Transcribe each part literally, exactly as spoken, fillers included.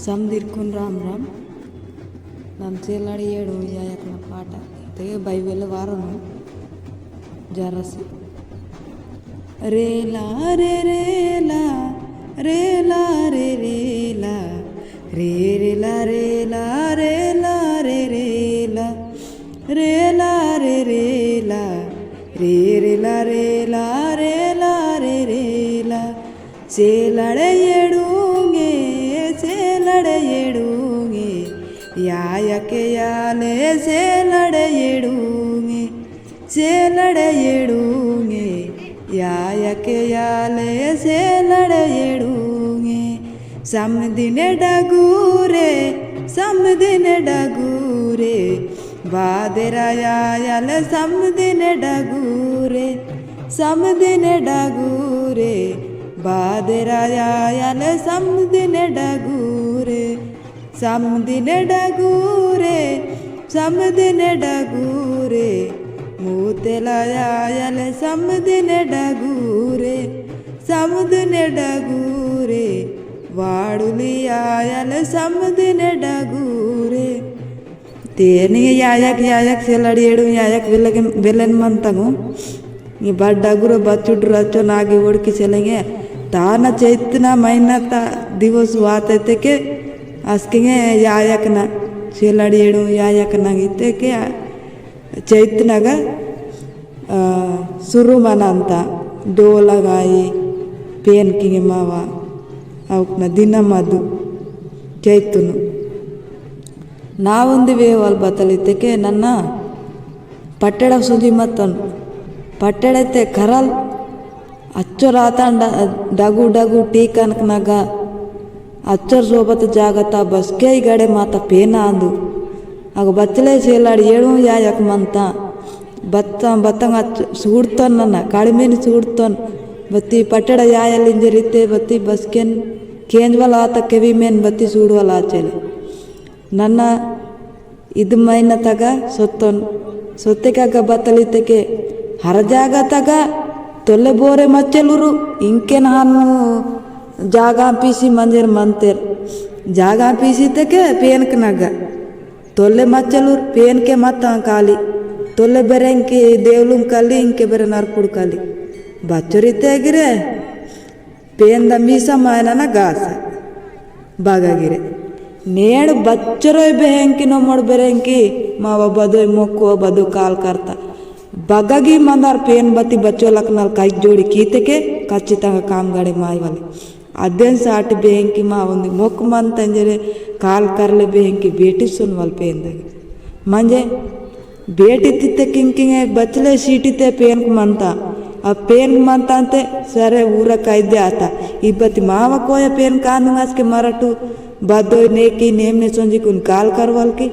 समदिरकुन राम राम। नम सेलाड़ी एड़ू यायकना पाटा ते बाई वेले वारनु जरसी। रेला रे रेला, रेला रे रेला, रे रेला रेला, रेला रे रेला, रेला रे रेला, रे रेला रेला, रेला रे रेला। सेलड़े येड़ूंगे, सेलड़े येड़ूंगे, यायके याले सेलड़े येड़ूंगे, सेलड़े येड़ूंगे, यायके याले सेलड़े येड़ूंगे। समदिने डगूरे, समदिने डगूरे, बादेरा यायल समदिने डगूरे, समदिने डगूरे, बादेरा यायल समदिने डगूरे, समदिने डगूरे, समदिने डगूरे, मूतेला यायल समदिने डगूरे, समदिने डगूरे, वाड़ुली यायल समदिने डगूरे। तेनी यायक यायक सेलड़ी एड़ू यायक वेलगे-, वेलन मंतंगु। ये बड़ डगुर बच्चुड़ रच्चो नागे ओड़की सेलेंगे। ताना चैतना महीना ता दिवस वाते तेके अस्केंगे यायक ना सेलड़ी एड़ू यायक ना गीते के चैतनगा, आ, सुरु मनांता डोलगाई पेन किंगे मावा अवकना दिना मदु चैतनु। नावंदी वेवल बतलितेके नन्ना पट्टेड़ा सुजी मत्तन। पट्टेड़ते करल अच्चो रातान ड-, डगु डगु टी कनकनगा अच्चर सोबत जागता बसके गड़े माता पेना आंदु। अग बचले सेलाड़ एड़ू यायक मंता। बत्ता, बत्तंग अच्च-, सूड़तन नन्ना, कड़मेन सूड़तन। बत्ती पट्टेड़ा यायल इंजरिते बत्ती बसकेन केंजवल आता केवी मेन बत्ती सूड़वल आचेले। नन्ना इद महीना तगा सोत्तोन, सोत्ते कागा बतलितेके हर जागा तगा तोले बोरे मच्चेलुरु, इंकेन हानु जागा पीसी मंजेर मंतेर। जागा पीसी तेके पेनक नगा। तोले मच्चेलुर पेनके मत्तां काली। तोले बेरेंके देवलुम काली, इंके बेरे नरपुड़ काली। बच्चोरी तेगिरे पेंदा मीसा मायना ना गासा। बगगिरे। नेड़ बच्चरोय बेहेंकी नमोड़ बेरेंकी, मावा बदोय मोक्को बदो काल करता। बगगी मंदार पेन बती बच्चो लकनल काइक जोड़ी कीतेके, कच्चितंग काम गाड़े माय वाले। अदेन साट बेहेंकी मावंदी मोक मंतंजरे काल करले बेहेंकी बेटी सुनवल पेन दगे। मंजे बेटी तित्ते किंकिंगे बचले सीटी ते पेनक मंता। अब पेनक मंता ते सरे ऊरा कायदे आता। इब्बती मावा कोया पेनक आंदुंग असके मरटू बदोय नेकी नेमने सोंजी कुन काल करवल की।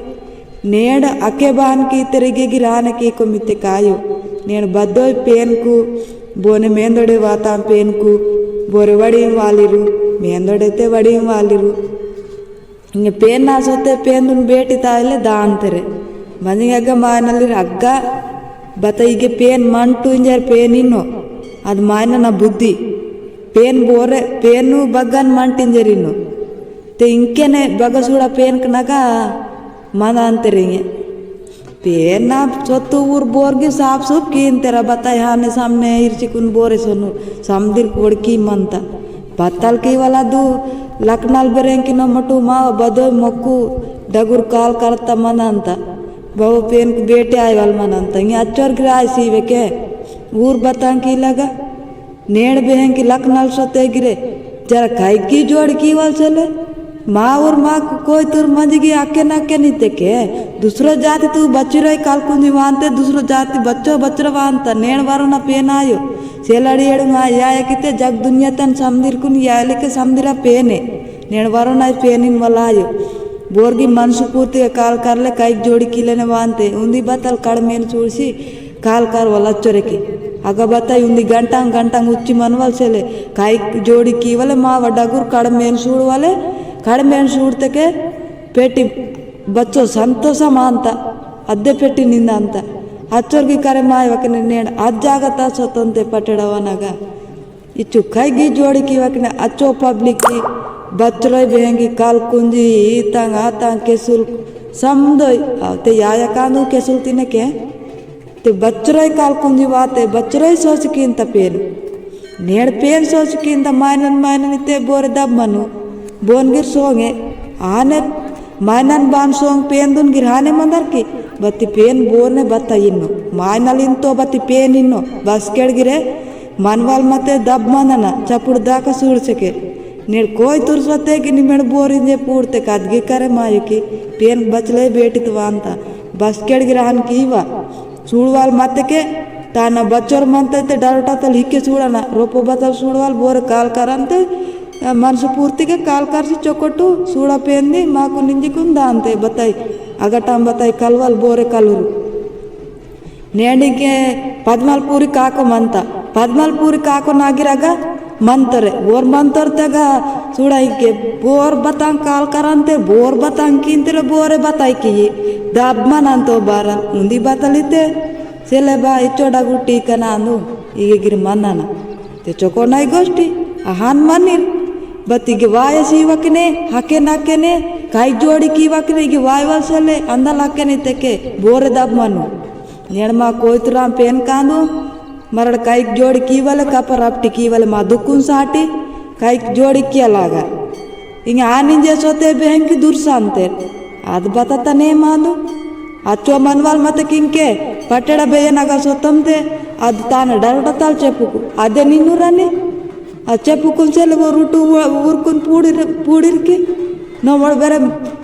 नेड़ अके बान की तेरे गिगिर आने की को मिते कायो। नेड़ बदोय पेनकु बोने मेंदोड़े वाता पेनकु बोरे वड़ीम वालिरु, मेंदोड़े ते वड़ीम वालिरु। इंगे पेन ना सोते पेन दुन बेटी तायले दान तेरे। मंजिंग अग्गा मायनलिर अग्गा बता इगे पेन मंटू इंजर पेन इन्नो। अद मायना ना बुद्धि। पेन बोरे, पेन नु बग्गन मंटिंजर इन्नो। ते इंकेने बग्गा सूड़ा पेनक नगा मनांतरिंगे। पेन ना सोतु ऊर बोरगी साफ सूफ कीन तेरा बताई हाने सामने इर्चिकुन बोरे सोनु समदिर कोड़की मंता। बत्तल की वाला दू लकनाल बेरेंकी न मटू मावा बदोय मोक्कू डगुर काल करता मनांता। बहु पेनक बेटे आय वाल मनांता। ये अच्चोर गिराय सीवे के ऊर बतां की लगा। नेड़ बेहेंकी लकनाल सोते गिरे, जरा काइकी जोड़ कीवल चले। मावुर माक कोयतुर मंजगी अक्के नक्के निते के, दुसरो जाति तू बच्चिरोय कालकुंजी वानते, दुसरो जाति बच्चो बच्चरो वानता, नेड़ वरोना पेनायो। सेलाड़ी एड़ुंगा याय किते जग दुनिया तन समदिरकुन याय लेके समदिरा पेने। नेड़ वरोना पेनिन वलायो। बोरगी मनसु पूर्ति काल करले काइक जोड़ी कीलेने वानते, उन्दी बतल कड़मेन सूड़सी, काल कार वला चोरेकी। अगा बताई उन्दी गंटांग गंटांग उच्ची मनवल सेले। काई जोड़ी की वले मावा डगुर कड़मेन सूड़ वले। कड़मेन सूड़तेके पेटी बच्चो संतोषम आंता। अद्दे पेटी निंदांता। अच्चोर की करे माय वकने नेड़ अद जागता सोतंते पटेड़ा वनगा। इच्चु काइगी जोड़ी की वकने अच्चो public की बच्चरोय बेहंगी काल कुंजी, तांग आतांग केसुल समदोय, ते याया कांदु केसुल तिने के, ते बच्चरोय काल कुंजी वाते, बच्चरोय सोच किंता पेन। नेड़ पेन सोच किंता मायनन, मायनन इते बोरे दब मनु, बोन गिर सोंगे, आने मायनन बान सोंग पेन दुन गिर हाने मंदर की, बत्ती पेन बोने बत्ता इन्नो, मायनल इन्तो बत्ती पेन इन्नो, बस केड़ गिरे, मनवाल मते दब मनना, चपुड़ दाका सूड़ सके। नेड़ कोयतुर सोते कि निमेड़ बोरी जे पूरते कादगी करे मायो की, पेन बचले बेटी तो वांता। बस केड़ गिराहन की वा। सूड़वाल मते के, ताना बचोर मनते ते डरटा तल हिके सूड़ना। रोपो बतल सूड़वाल बोरे काल करंते, अ, मनसु पूर्ति के काल करसी चोकोटु, सूड़ा पेन दी, माकु निंजी कुन दांते बताई। अगटाम बताई कलवाल बोरे कलुरु। नेंडिके पद्मलपुरी काको मंता। पद्मलपुरी काको नागिरगा मंतोरे। ओर मंतोर तगा सुड़ाइके बोर बतांग काल करंते, बोर बतांग किंतरे बोरे बताई की। दाब मनंतो बारन उन्दी बतलिते। सेले बा इचोड़ा गुट्टी कनांदु, इगे गिर मनना। ते चोको नाई गोष्टी, अहान मनिर। बत इगे वाय सीवकने, हके नकेने, काई जोड़ी की वकने, इगे वाय वाल सेले, अंदल हकेने तेके, बोरे दाब मनु। नेड़ मा कोयतुराम पेन कांदु, मरड़ काइक जोड़ी कीवल, कपर अपटी कीवल मा दुकुन साटी, काइक जोड़ी किया लागा। इंगे आनिंजे सोते बेहंकी दुर्सांते। अद बतता ने मांदु। अच्चो मनवाल मत किंके, पटेड़ा बेयन अगा सोतमते, अद तान डरडताल चेपुकु। अदे निन्नु रनी। अद चेपुकुन सेल वो रुटु वो उरकुन पूड़िर, पूड़िर की। नोमड़ बेरे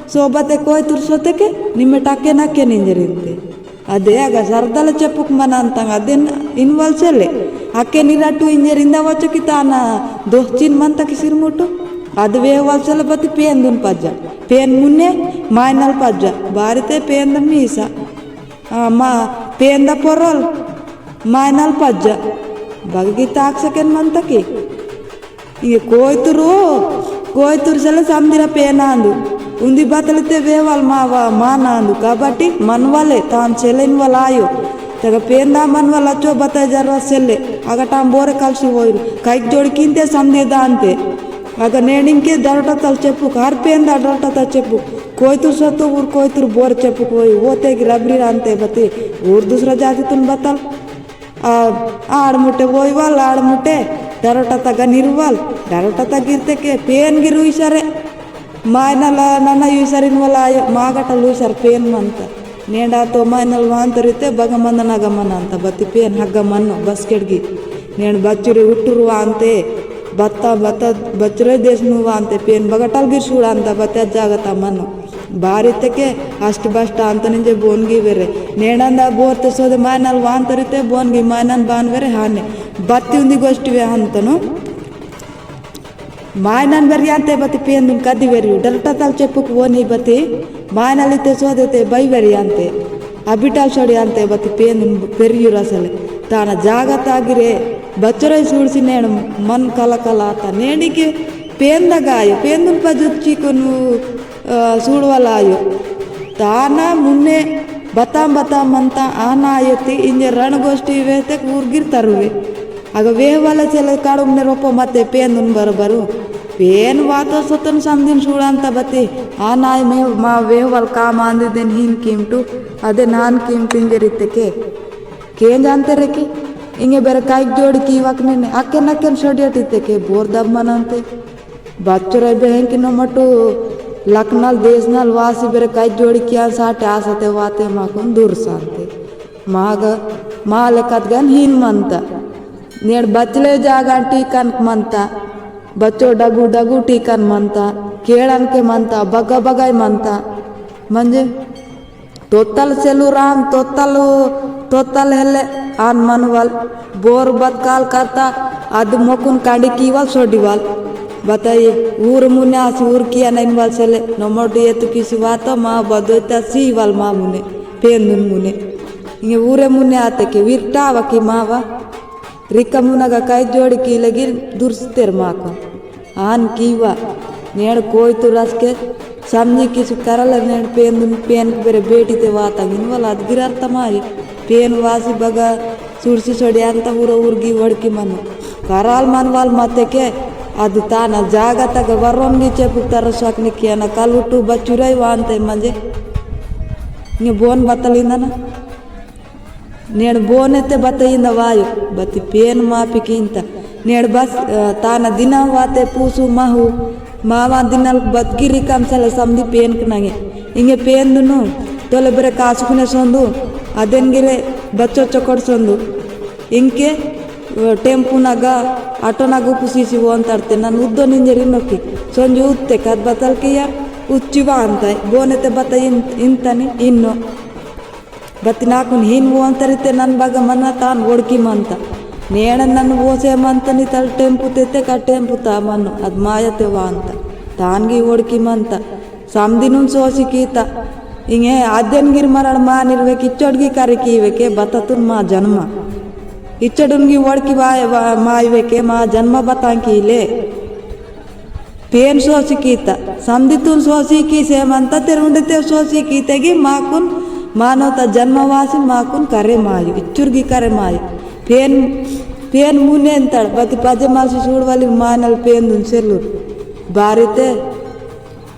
सोबते कोयतुर सोते के, निम्मे टाके नाके निंजरिंते। अदे अगा सरदल चेपुक मनांतंग अदेन इनवल सेले। अके निराटु इंजेर इंदा वचो की ताना दोहचिन मंता की सिरमुटु। अद वेहवल सेले बती पेंदुन पज्जा। पेन मुन्ने मायनल पज्जा। बारिते पेंद मीसा। आ, मा पेंद पोरल मायनल पज्जा। बगगी ताक सकेन मंता की। इगे कोयतुरु, कोयतुरु सेले समदिरा पेनांदु। उन्दी बतलिते वेवाल मावा मानांदु। काबट्टी मनवाले तान सेलेन वाला आयो। तगा पेंदा मनवाल अचो बता जरवा सेले। अगा टाम बोरे कलसी वोइरु। काइक जोड़ी किंते समदिर दांते। अगा नेडिंके दरटा तल चेपुक। हर पेंदा दरटा तल चेपुक। कोयतुरु सतो उर कोयतुरु बोरे चेपुक वोई। वोते की रबरी रांते बती। उर दूसरा जाति तुन बतल। आ, आड़ मुटे वोईवाल, आड़ मुटे डरोटा तगा निरुवाल, डरोटा तगिरते के पेन गिर उइसरे। मायना ला नना उइसरिन वाला आयो, मागटा लुइसर पेन मंता। नेंडा तो मायनल वांतरिते बग मंदना गमन अंता, बती पेन हग मन्नो, बस केड़गी। नेंड बच्चुरे उट्टुर वांते, बत्ता, बत्ता, बच्चुरे देश नु वांते, पेन बगटल गिर सुड़ांता, बत्ता जागता मन्नो। बारी तेके अष्ट बष्ट अंतनिंजे बोनगी वेरे। नेंडंदा बोरते सोदे मायनल वांतरिते बोनगी मायनन बान वेरे हाने। बत्ती उन्दी गोष्टी वे हंतनु। मायनन वेरियांते बती पेंदुन कदी वेरियु। डरटा तल चेपुक वोनी बती मायनल इते सोदे ते बै वेरियांते। अबिटल सोड़ियांते बती पेंदुन वेरियु रसले। ताना जागत आगिरे बच्चोरे सूड़सी नेंड मन कला कला आता। नेंडिके पेंदा गायो, पेंदुन पजुच्ची कोनु अ, सूड़वाला आयो। ताना मुन्ने बताम बताम मंता आना आयो ती इंजे रण गोष्टी वेहतेक उर्गिर तरुवे। अग वेहवाला चेले काड़ुमने रोपो मते पेन उन बरोबरु। पेन वातो सतन समदिन सूड़ांता बती। आना आयो मे-, मा वेहवाल काम आंदी दिन हीन कीमटु, अदे नान कीमटु इंजे रित्तेके। केंजांते रेकी, इंगे बेरे काइक जोड़ी की वकने ने, अक्केन अक्केन सोडियट इत्तेके, बोर दब मनांते। बच्चोर बेहंकी नमटु लकनल देशनल वासी बेरे काइक जोड़ी किया साटे आसते वाते माकुन दूर सानते। माग माले कदगन हीन मनता। नेड़ बचले जागन टीकन मनता। बच्चो डगु डगु टीकन मनता। केड़न के मनता, बगा बगाई मनता। मंजे तोतल सेलुरान, तोतल, तोतल हेले आन मनवल, बोर बतकाल करता, अद मोकुन कांडी कीवल सोडीवल। बताई, ऊर मुने आसी ऊर किया नैनवल सेले, नमोड येतु किसी वातो मा बदोयता सीवल मा मुने, पेंदुन मुने। इंगे ऊरे मुने आते के विरटावा की मावा, रिका मुनगा काई जोड़ी की लगी दुर्सतेर माको। आन कीवा, नेड़ कोयतुर असके समझी किसी करल नेड़ पेन दुन पेन के बेरे बेटी ते वाता गिन वाला अद गिरर तमारी। पेन वासी बगा सुरसी सोड़ी अंता उरा उर्गी वड़की मनो। कराल मनवाल मते के अदु ताना जागातगा वरोन गिचे पुत्तर स्वाकने कियाना कलुटु बचुराई वांते मंजे। ने बोन बतलिंदना। नेड़ बोने ते बतइंदा वायो, बती पेन मापी कींता। नेड़ बस, अ, ताना दिना वाते पूसु महु, मावा दिनल बतगिरी कमसल समदी पेन कनांगे। इंगे पेन दुनु, तोले बरे कासुकुने सोंदु, अदेन गिरे बच्चो चोकोड़ सोंदु। इंके, अ, टेम्पू नगा, ऑटो नगा पुसीसी वोन तड़ते नन उद्दो निंजरी नोकी। सोंजु उत्ते कद बतल किया, उच्ची वांता, बोने ते बता इन-, इंतनी, इन्नो। बत्ती नाकुन हीन वोन तरिते नन बगा मना तान वोड़की मंता। नेड़न नन वोसे मंतनी तल टेम्पु तेते का टेम्पु ता मनो, अद मायते वांता। तान गी वोड़की मंता। समदिनुन सोसी कीता। इंगे अद्यन गिर मरण मा निर्वेके इच्चोड़ गी करिकी वेके बततुन मा जन्मा। इच्चोड़ुन गी वोड़की वा-, वा-, माई वेके मा जन्मा बतांकी ले। पेन सोसी कीता, समदितुन सोसी कीसे मंता तेरुंडते सोसी कीते गी माकुन मानवता जन्मवासी माकुन करे मायु, इच्चुर गी करे मायु। पेन, पेन मुनेन तड़, बती पजे मासी सूड़वाली मानल पेन दुन सेलुर। बारीते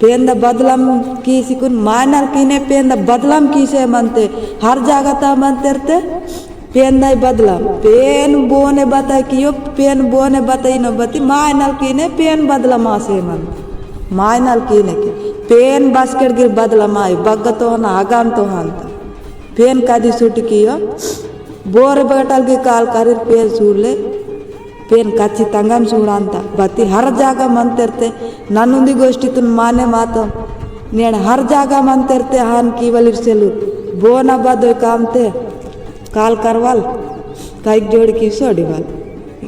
पेन द बदलम कीसी कुन मानल कीने पेन द बदलम कीसे मंते, हर जागता मंतेरते, पेन दाई बदला, पेन बोने बताई कियो, पेन बोने बताई न बती, मायनल कीने पेन बदला मासे मन। मायनल कीने के, पेन बास्केट गिर बदला माई, बग्ग तो हना, अगान तो हंता। पेन कादी सुट कियो, बोर बगटल गी काल करीर पेन सूले, पेन कच्ची तंगम सूड़ांता। बती हर जागा मंतेरते, ननुंदी गोष्टी तुन माने मातो। नेन हर जागा मंतेरते, हान की वलिर सेलुर। बोना बदोय कामते, काल करवाल, काइक जोड़ की सोड़ीवाल।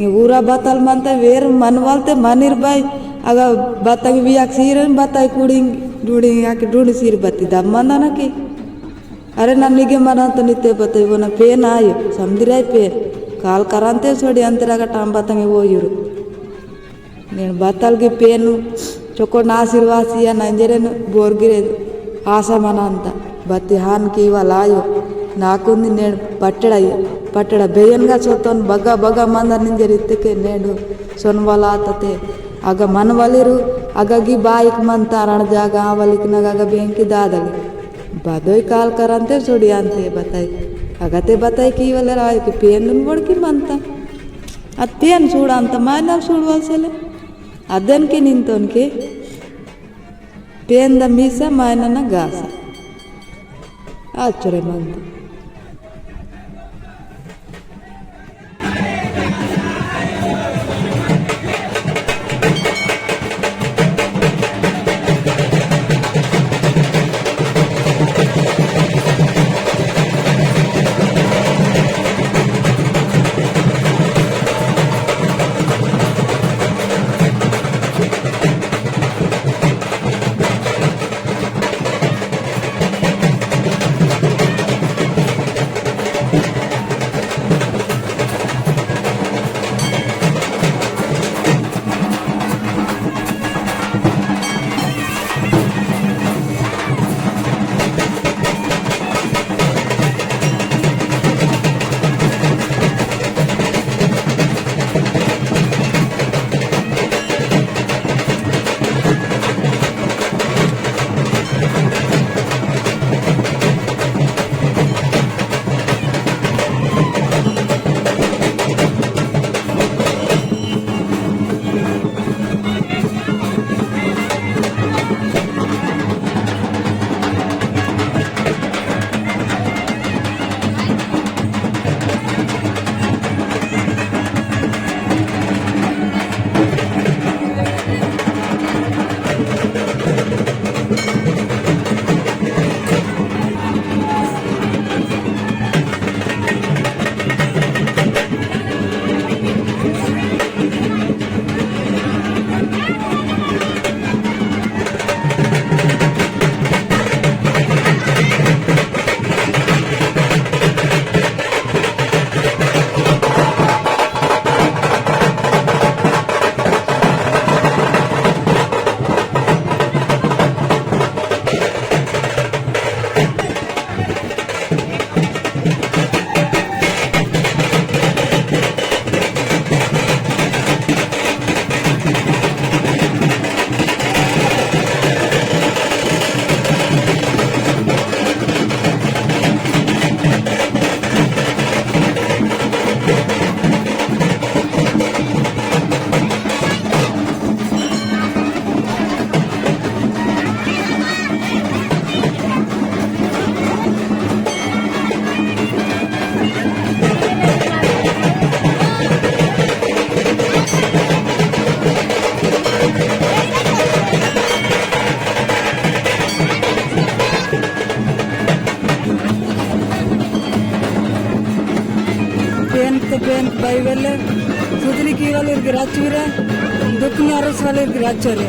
ये ऊरा बतल मनते वेर मनवालते मनिर बाई, अगा बतंग बियाक सीरन बताई कुड़िंग, डुड़िंग आके डुड़ सीर बती दम मंदाना की। अरे ना निगे मना तो निते बतई वो ना पेन आयो, समदिराई पेन। काल करंते सोड़ी अंतरा का टाम बतंग वो युरु। नेन बतल गी पेनु चोकोड़ आशीर्वाद सिया नंजरे न बोर गिरे आशा मनांता। बत्ती हान की वाला आयो। नाकुंदी नेन पटड़ा, पटड़ा बेयन गा सोतन बगा बगा मंदा निंजर इत्तके नेन सोन वाला आतते। अगा मन वाली रू, अगा गी बाइक मंता रण जागा आवलिक नगा अगा बेंकी दादली। बदोई काल करंते सोड़ी अंते बताई। अगते बताई की वाले राय की पेन दुन बोड़ की मंता। अद पेन सूड़ांता मायनल सूड़वाल सेले। अदन के निंतोन के पेन द मीसा मायना न गासा। आचरे मंता। सुधरी की वाले के राजवीर, दुखनी आरस वाले के राजचोरे।